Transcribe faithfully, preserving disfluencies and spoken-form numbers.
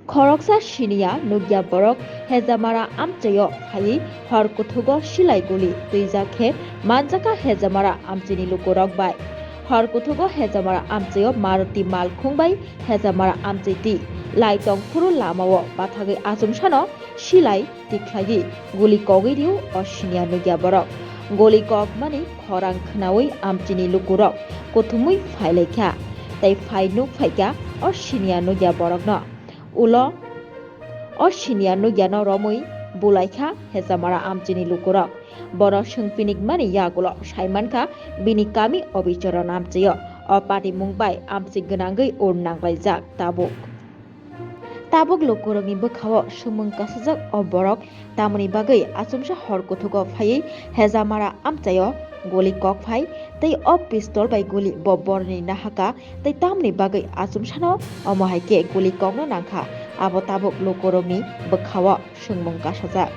Khoroksa siniya nukya borok Hejamara amchaio phaiwi hor kuthugo silai guli twijak khe manjakha Hejamara amchini lukurok bai. Hor kuthugo Hejamara amchaio Maruti malkhung bai Hejamara amchiti lai tongphuru lamao bathagwi achomsano silai tikhlaiwi guli kogwi rio o siniya nukya borok. Guli kokmani khorang khnaui amchini lukurok kuthumui phailaikha tei phai nuk phaikha o siniya nukya borokno. Ulo o siniya nukyano romwi bulaikha Hejamara amchini lukurok. Bono swngpinikmani yagulo saimankha bini kami Obichoron amchaio. O patimung bai amchik gwnangwi ur nanglaijak tabuk. Tabuk lukurokni bwkhao swngmung kasajak o borok tamoni bagwi achomsa hor kuthugo phaiwi Hejamara amchaio guli kok phai tei o pistol bai guli bo boroni nahaka tei tamoni bagwi achomsano omo hai khe guli kokno nangkha, abo tabuk lukurokni bwkhao swngmung kasajak.